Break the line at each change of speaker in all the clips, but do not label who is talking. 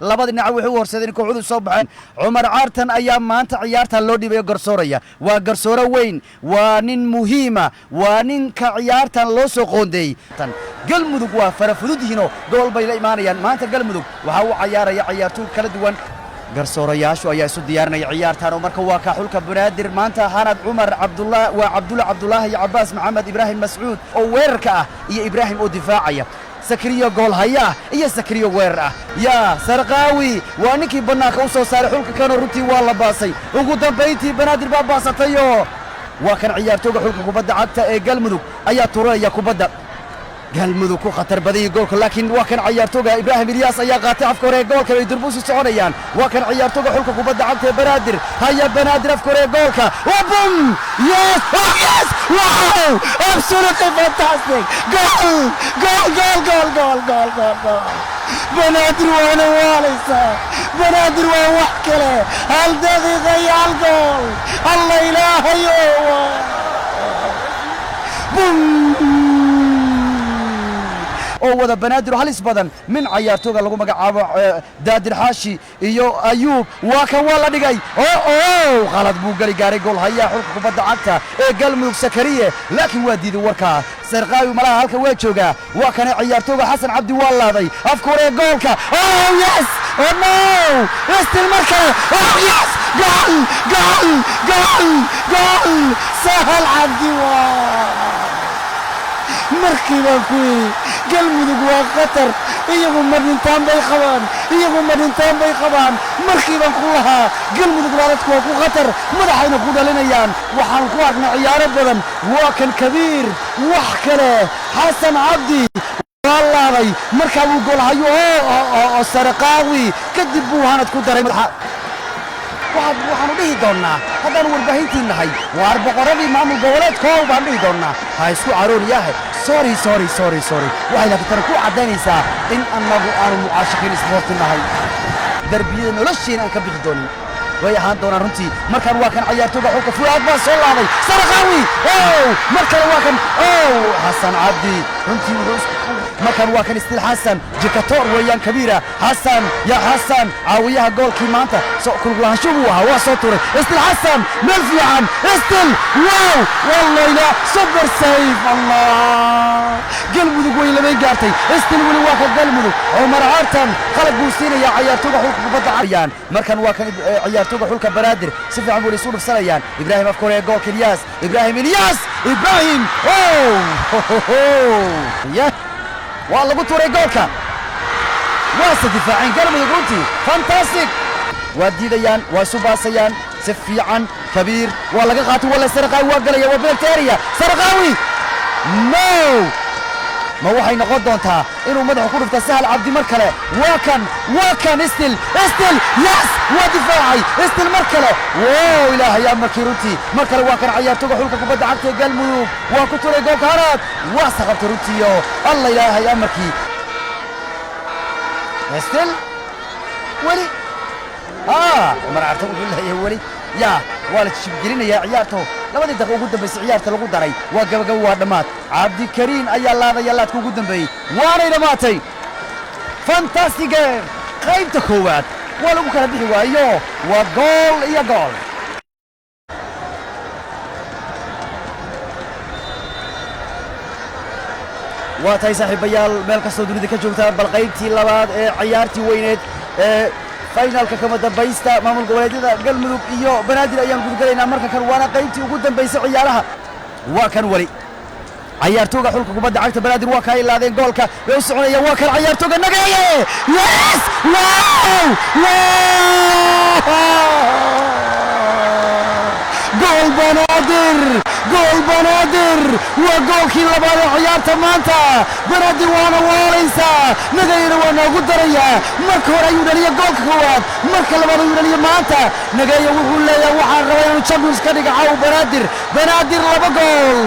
Labada dhinac waxay u horseedeen kooxdu soo baxeen. Cumar Caartan ayaa maanta ciyaarta loo dhiibay garsooraya. Waa garsoore weyn, waa nin muhiima, waa ninka ciyaartan loo soo qoondeeyey. Galmudug waa fara fudud yihiinoo gool bay la imaanayaan maanta. Galmudug waxaa u cayaaraya ciyaartooy kala duwan. Garsoorayaashu ayaa isu diyaarinaya ciyaartan oo marka waa ka xulka Banaadir maanta Hanad Cumar Cabdullah, waa Cabdulla Cabdulaahi iyo Cabbaas Maxamed Ibraahim Mascuud oo weerarka ah iyo Ibraahim oo difaacaya, Sakriyo gool haya ah iyo Sakriyo weerar ah. Yaa Sarqaawi waa ninkii bannaanka u soo saaray xulka kanoo runtii waa la baasay. Ugu dambayntii Banaadir baa baasatayoo waa kan ciyaartooga xulka kubadda cagta ee Galmudug ayaa turanaya kubadda. Galmudug ku khatar badanyay goolka, laakiin waa kan ciyaartooga Ibraahim Ilyaas ayaa qaatay afka hore ee goolka, bay durbuusi soconayaan. Waa kan ciyaartooga xulka kubadda cagta ee Banaadir haya, Banaadir afka hore ee goolka, waa bum! Yes, oh yes, wow, absolutely fantastic goal, goal, goal, goal, goal, goal, goal, goal! Banaadir waana waalaysaa, Banaadir waa wax kale. Hal daqiiqa iyo hal gool, Alla ilaahayo, bum! Oo wada Banaadir halis badan min cayaartooga lagu magacaabo Daadir Xaashi iyo Ayuub. Waa kan, waa la dhigay oo qalad buu geli gaaray gool hayaa xulka kubadda cagta ee Galmudug Sakariye, laakiin waa diiday warkaa. Sarqaawi malaha halka waa joogaa. Waa kana ciyaartooga Xasan Cabdi, waa laaday afka hore ee goolka. Oh yes, oh no, still mar kale, oh yes, goal, goal, goal, goal! Sahal Cabdi. Waa markii baan ku yidhi Galmudug waa khatar, iyagu ma dhintaan bay qabaan, iyagu ma dhintaan bay qabaan. Markii baan ku lahaa Galmudug laaladku waa ku khatar, madaxayna ku dhalinayaan. Waxaan ku aragnay ciyaaro badan. Waa kan Kabiir, wax kale, Xasan Cabdi waa laaday, markaa wuu goolhayo oo Saraqaawi, kadib buu Hanad ku daray madaxa. Waxaanu dhihi doonnaa haddaanu warbaahintii nahay, waar boqorradii maamul goboleedkoow baan dhihi doonnaa, ha isku carooniyahe. Sorry, sorry, sorry, sorry. Waxay laakiin tani ku caddaynaysaa in annagu aanu mucaashaqiin isboorti nahay, darbiyada nolosheena aan ka bixi doonin way ahaan doonaan runtii. Markaan waa kan cayaartooga xulka Fuaad baa soo laaday, Saraqaawi ow, mar kale waa kan ow, Xasan Cabdi runtii wuxuu. Markaan waa kan Istil Xasan Jikatoor weeyaan, Kabiira Xasan, ya Xasan, caawiyaha goolkii maanta kuluglahaansho buu ahaa, waa soo tuuray Istil Xasan, meel fiican Istil, wow, wallayla, super save! Allah, Galmudug way labayn gaartay. Istil weli waa ka Galmudug. Cumar Cartan qalad buu siinayaa cayaartooga xulka kubadda cayaan. Markan waa kan ciyaartooga xulka Banaadir, si fiican buu isu dhufsanayaan. Ibraahim afka hore ee goolka, Ilyaas Ibraahim, Ilyaas Ibraahim, oh, ya waa lagu tuuray goolka, waase difaaceen Galmudug runtii, fantastic. Waa diidayaan, waa isu baasayaan si fiican. Kabiir waa laga qaatay, walla Saraqaawi waa galaya, waa penalty area. Saraqaawi, no, ma waxay noqon doontaa inuu madaxa ku dhufta Sahal Cabdi? Mar kale waa kan, waa kan Istil, Istil, yes, waa difaacay Istil mar kale. Wow, ilaahay amarkii runtii. Mar kale waa kan cayaartooga xulka kubadda cagta ee Galmudug, waa ku turay goolka Hanaad, waa saqabtay runtii oo Alla ilaahay amarkii. Istil weli Cumar Cartan wuxuu leeyahay weli yaa waa la jibgelinayaa ciyaarto. Labadii daqiiqo ugu dambaysay ciyaarta lagu daray, waa gabagabo, waa dhammaad. Cabdikariin ayaa laadaya laadka ugu dambeeyey, waanay dhammaatay. Fantastic game. Qaybta koowaad waa lagu kala bixi waayo, waa gool iyo gool. Waa tahay saaxiibayaal, meel kastoo dunida ka joogtaan, bal qaybtii labaad ee ciyaartii weyneed ee finalka kama dambaysta maamul goboleedyada Galmudug iyo Banaadir ayaan gudgalaynaa marka kan, waana qaybtii ugu dambaysay ciyaaraha. Waa kan weli cayaartooga xulka kubadda cagta Banaadir, waa kaa ilaadeen goolka, way u soconayaan. Waa kan cayaartooga Nageeye, yes, wow, wow, gool Banaadir, gool Banaadir! Waa goolkii labaad ee ciyaarta maanta. Banaadir waana waalaysaa, Nagayena waa noogu darayaa. Marka hore ayuu dhaliya goolka koowaad, marka labaad ayuu dhaliya maanta. Nagaya wuxuu leeyahay waxaan rabaa inuu Champions ka dhiga caaw Banaadir. Banaadir laba gool.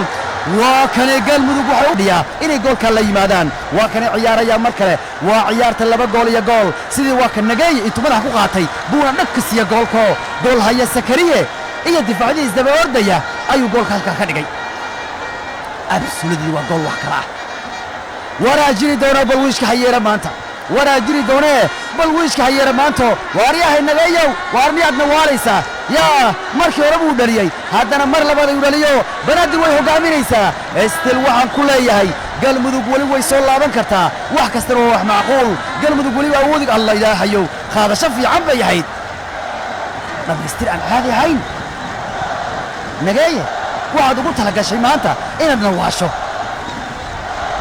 Waa kane Galmudug waxay u dhiyaa inay goolka la yimaadaan. Waa kane ciyaaraya mar kale, waa ciyaarta laba gool iyo gool sidii. Waa kan Nageeye intuu madaxa ku qaatay buuna dhag ka siiya goolko, gool haya Sakariye iyo difaacdiis daba ordaya ayuu goolka halkaa ka dhigay. Absolutely waa gool wax kala ah. Waraa jiri doona balwiishka hayeera maanta. Waraa jiri doonee, bal wiishka hayeera maanto. Waaryahay Nageeyow, waar miyaadna waalaysaa? Yaa markii hore buu dhaliyey, haddana mar labaad ayuu dhaliyo. Banaadir way hoggaaminaysaa. Still waxaan ku leeyahay, Galmudug weli way soo laaban kartaa. Wax kastana waa wax macquul. Galmudug weli awoodi. Alla ilaahayow, qaadasho fiican bay ahayd, dhammaystir aan caadi ahayn. Nageeye, waxaad ugu tala gashay maanta inaad nawaasho.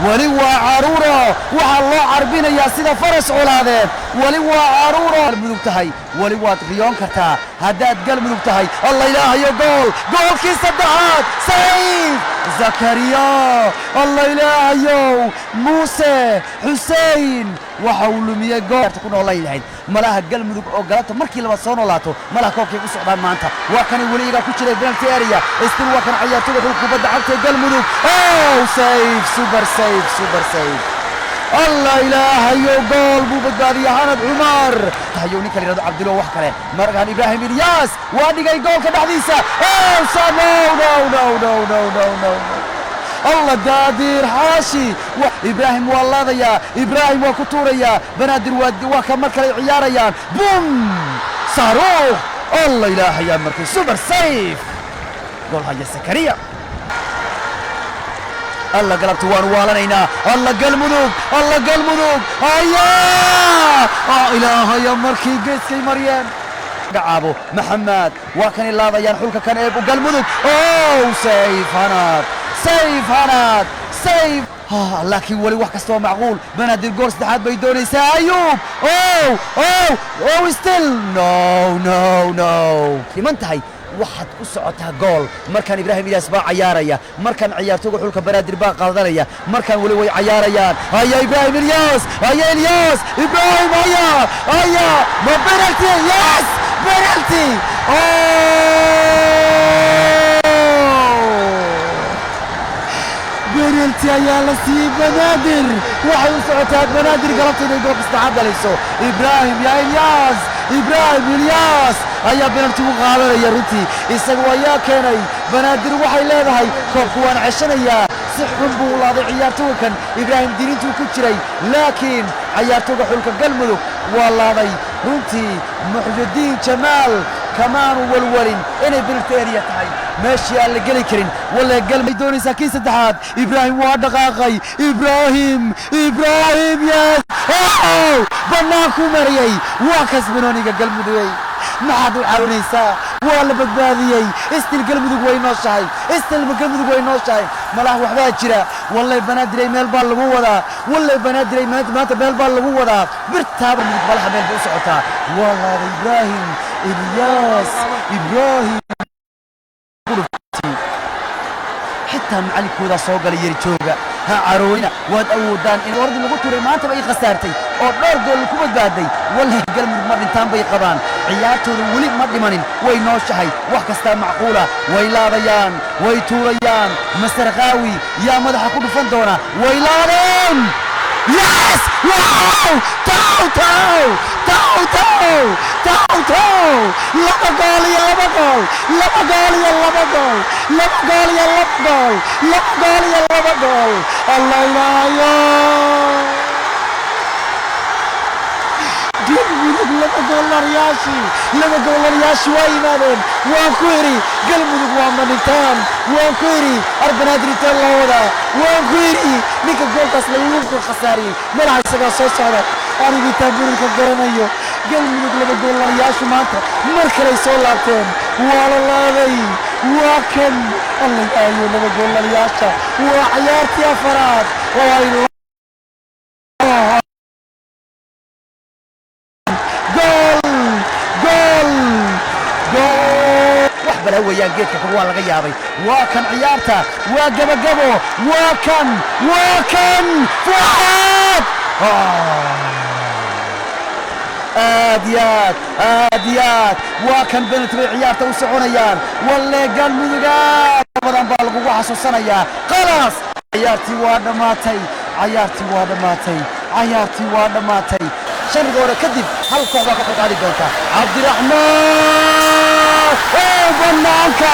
Weli waa caruuro, waxaa loo carbinayaa sida faras colaadeed. Weli waa caruuro. Galmudug tahay, weli waad riyoon kartaa haddaad Galmudug tahay. Alla ilaahayo, gool! Goolkii saddexaad! Sayf Zakariya! Alla ilaahayow, Muuse Xusein waxa uu lumiyey goolta ku noolayn lahayd. Malaha Galmudug oo galabta markii labaad soo noolaato, malaha koobkay u socdaan maanta. Waa kani, weli iyagaa ku jiray penalty area. Still waa kan ciyaartoyda xulka kubadda cagta ee Galmudug. Oh, save! Super save, super save! Allah ilaahayo, gool buu badbaadiyey Xanad Cumar. Hayow, ninka la yidhahdo Cabdilo, wax kale markaan. Ibraahim Ilyaas waa dhigay goolka dhexdiisa. Oh, sa no, no, no, no, no, no, no! Allah, Daadir Xaashi! Ibraahim waa laadayaa, Ibraahim waa ku tuurayaa. Banaadir waa ka mar kale ciyaarayaan. Bum, saaruukh! Allah ilaahayaa, markay super save gool haya Sakariya. Alla, galabta waanu waalanaynaa. Alla Galmudug, alla Galmudug! Haya, ilaahaya, markii geeskay mariyeen. Magacaabo Maxamed, waa kanay laadayaan xulka kan ee Galmudug. Oh, save Hanad, save Hanad, save! Laakiin weli wax kasta waa macquul. Banaadir gool saddexaad bay doonaysaa. Ayuub! Oh, oh, oh! Still no, no, no! Dhiman tahay, waxaad u socotaa gool. Markaan Ibraahim Ilyaas baa cayaaraya, markaan ciyaartooyga xulka Banaadir baa qaadanaya. Markaan weli way cayaarayaan. Haya Ibraahim Ilyaas, haya Ilyaas Ibraahim, haya, haya! Ma penalty? Yes, penalty! Oh, penalty ayaa la siiyey Banaadir. Waxay u socotaa Banaadir galabta inay goolka saddexaad dhalayso. Ibraahim ya Ilyaas, Ibraahim Ilyaas ayaa penalty u qaadanaya. Runtii isagu ayaa keenay. Banaadir waxay leedahay koobku waan ceshanayaa. Si xun buu u laaday ciyaartooga kan. Ibraahim dirintuu ku jiray, laakiin ciyaartooga xulka Galmudug waa laaday. Runtii Muxyidiin Jamaal kamaanu walwalin inay penalty area tahay, meeshii aan la geli karin. Walle Galmay doonaysaa kii saddexaad. Ibraahim waa dhaqaaqay. Ibraahim, Ibraahim, yes! Oh, bannaankuu mariyey. Waa kas banooniga. Galmudugey, maxaad u caawinaysaa? Waa la badbaadiyey. Still Galmudug way nooshahay, still Galmudug way nooshahay. Malaha waxbaa jira. Wallay Banaadiray, meel baa lagu wadaa. Wallay Banaadiray, maanta meel baa lagu wadaa. Birtaaba Mudug malaha meel bay u socotaa. Waa laaday Ibraahim Ilyaas. Ibraahim xitaa macalinkoodaa soo galay. Yari jooga, ha caroonina, waad awoodaan. In ordii lagu turay maantaba ay khasaartay oo dhowr gool ku badbaaday. Wallahi Galmudug ma dhintaan bay qabaan. Ciyaartooda weli ma dhimanin, way nooshahay. Wax kastaa macquula. Way laadayaan, way tuurayaan. Masarkaawi yaa madaxa ku dhufan doona? Way laadeen! Yes! Wow! Taw, taw, taw, taw, taw, taw! 2 gool iyo 2 gool, 2 gool iyo 2 gool, 2 gool iyo 2 gool, 2 gool iyo 2 gool! Allah ilaahayo, Galmudug laba goolaryaashii, laba goolaryaashii waa yimaadeen. Waan ku idhi Galmudug waa madhintaan. Waan ku idhi Arbanaadir intee loo wadaa. Waan ku idhi ninka goolkaas lagu khasaariyey malaha isagaa soo socda. Anigu intaan burinka garanayo, Galmudug laba goolaryaashu maanta mar kaley soo laabteen. Waa la laaday, waa kan. Alla ilaahayo, laba goolaryaasha! Waa ciyaartii afaraad oo ay gool, gool, gool! Wax bala weeyaan, geedka kor waa laga yaabay. Waa kan ciyaarta, waa gabagabo. Waa kan, waa kan Fuaad! Aad iyo aad, aad iyo aad! Waa kan, penalty bay ciyaarta u soconayaan. Walle Galmuduga badan baa lagugu xasuusanayaa. Khalaas, ciyaartii waa dhammaatay, cayaartii waa dhammaatay, cayaartii waa dhammaatay. Shan goore kadib hal koox baa ka qayb qaadi doonta. Cabdiraxmaan oo bannaanka!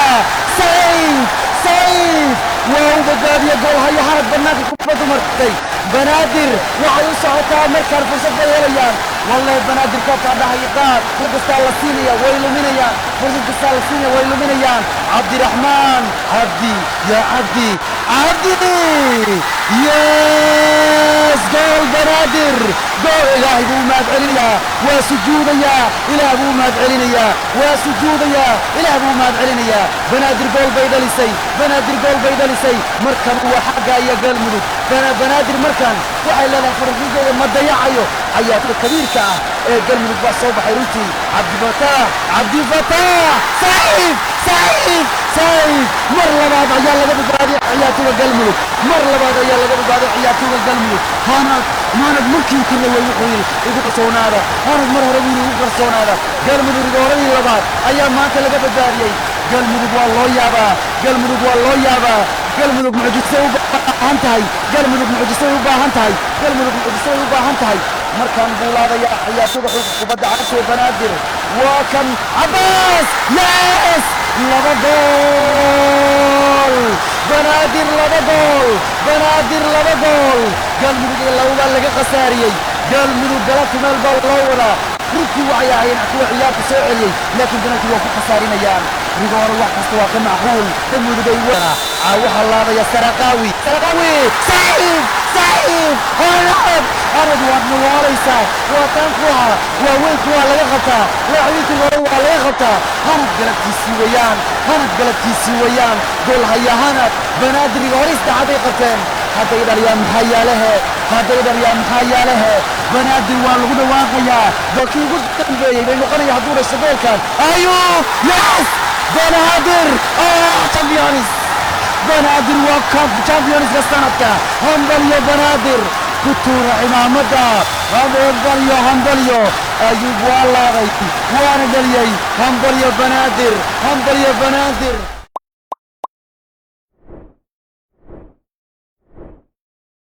Sayf, sayf! Waa u badbaadiye gool haya Hanad. Bannaanka kubaddu martay. Banaadir waxay u socotaa markaan fursad bay helayaan. Wallahi Banaadir koobkaa dhahay qaar, fursad kastaa la siinaya way luminayaan, fursad kastaa la siinaya way luminayaan. Cabdiraxmaan Cabdi, yaa Cabdi, Cabdi, yes, gool Banaadir, gool! Ilaahay buu u mahad celinayaa, waa sujuudayaa, Ilaah buu u mahad celinayaa, waa sujuudayaa, Ilaah buu u mahad celinayaa. Banaadir gool bay dhalisay, Banaadir gool bay dhalisay. Markan waa xagga iyo Galmudug. Banaadir markan waxay leedahay farqigeeda ma dayacayo. Cayaartoyda kabiirka ah ee Galmudug baa soo baxay runtii. Cabdifataax, Cabdifataax, saaxiib, saaxiib, saaxiib! Mar labaad ayaa laga badbaadiyay ciyaartoyda Galmudug, mar labaad ayaa laga badbaadiyay ciyaartoyda Galmudug. Hanad, Hanad markii ku rabay wuxuu yidhi igu kalsoonaada. Hanad mar hore buu yidhi igu kalsoonaada. Galmudug rigooradii labaad ayaa maanta laga badbaadiyey. Galmudug waa loo yaabaa, Galmudug waa loo yaabaa. Galmudug mucjisay u baahan tahay, Galmudug mucjisay u baahan tahay, Galmudug mucjisay u baahan tahay. Markaan buu laadayaa ciyaartoyda xulka kubadda cagta ee Banaadir. Waa kan Cabbaas, yes, laba gool Banaadir, laba gool Banaadir, laba gool! Galmudug iyo laba baa laga khasaariyey. Galmudug galabtu meel baa loo wadaa. Runtii waxay ahaayeen kuwa ciyaarta soo celiyey, laakiin penalty waa ku khasaarinayaan. Rigoore wax kasta waa ka macquul. Galmudugay waxaa laadaya Saraqaawi, Saraqaawi, saaxiib, saaxiib! Hanad, Hanad, waad nawaalaysaa, waa taan kuwa waaweynku waa laga qabtaa, laacibiinta rigoore waa laga qabtaa. Hanad galabtiisii weeyaan, Hanad galabtiisii weeyaan, gool haya Hanad. Banaadir rigoore saddexaad ay qabteen. Hadday dhaliyaan maxaa yaalehe? Hadday dhaliyaan maxaa yaalehe? Banaadir waa lagu dhawaaqayaa, goolkii ugu dambeeyey bay noqonaya hadduu dhasho goolkan. Ayub, yes! Banaadir champions, Banaadir waa cup championska sanadka. Hambalyo Banaadir, ku tuura cimaamadda, hambalyo, hambalyo! Ayub waa laaday waana dhaliyey. Hambalyo Banaadir, hambalyo Banaadir!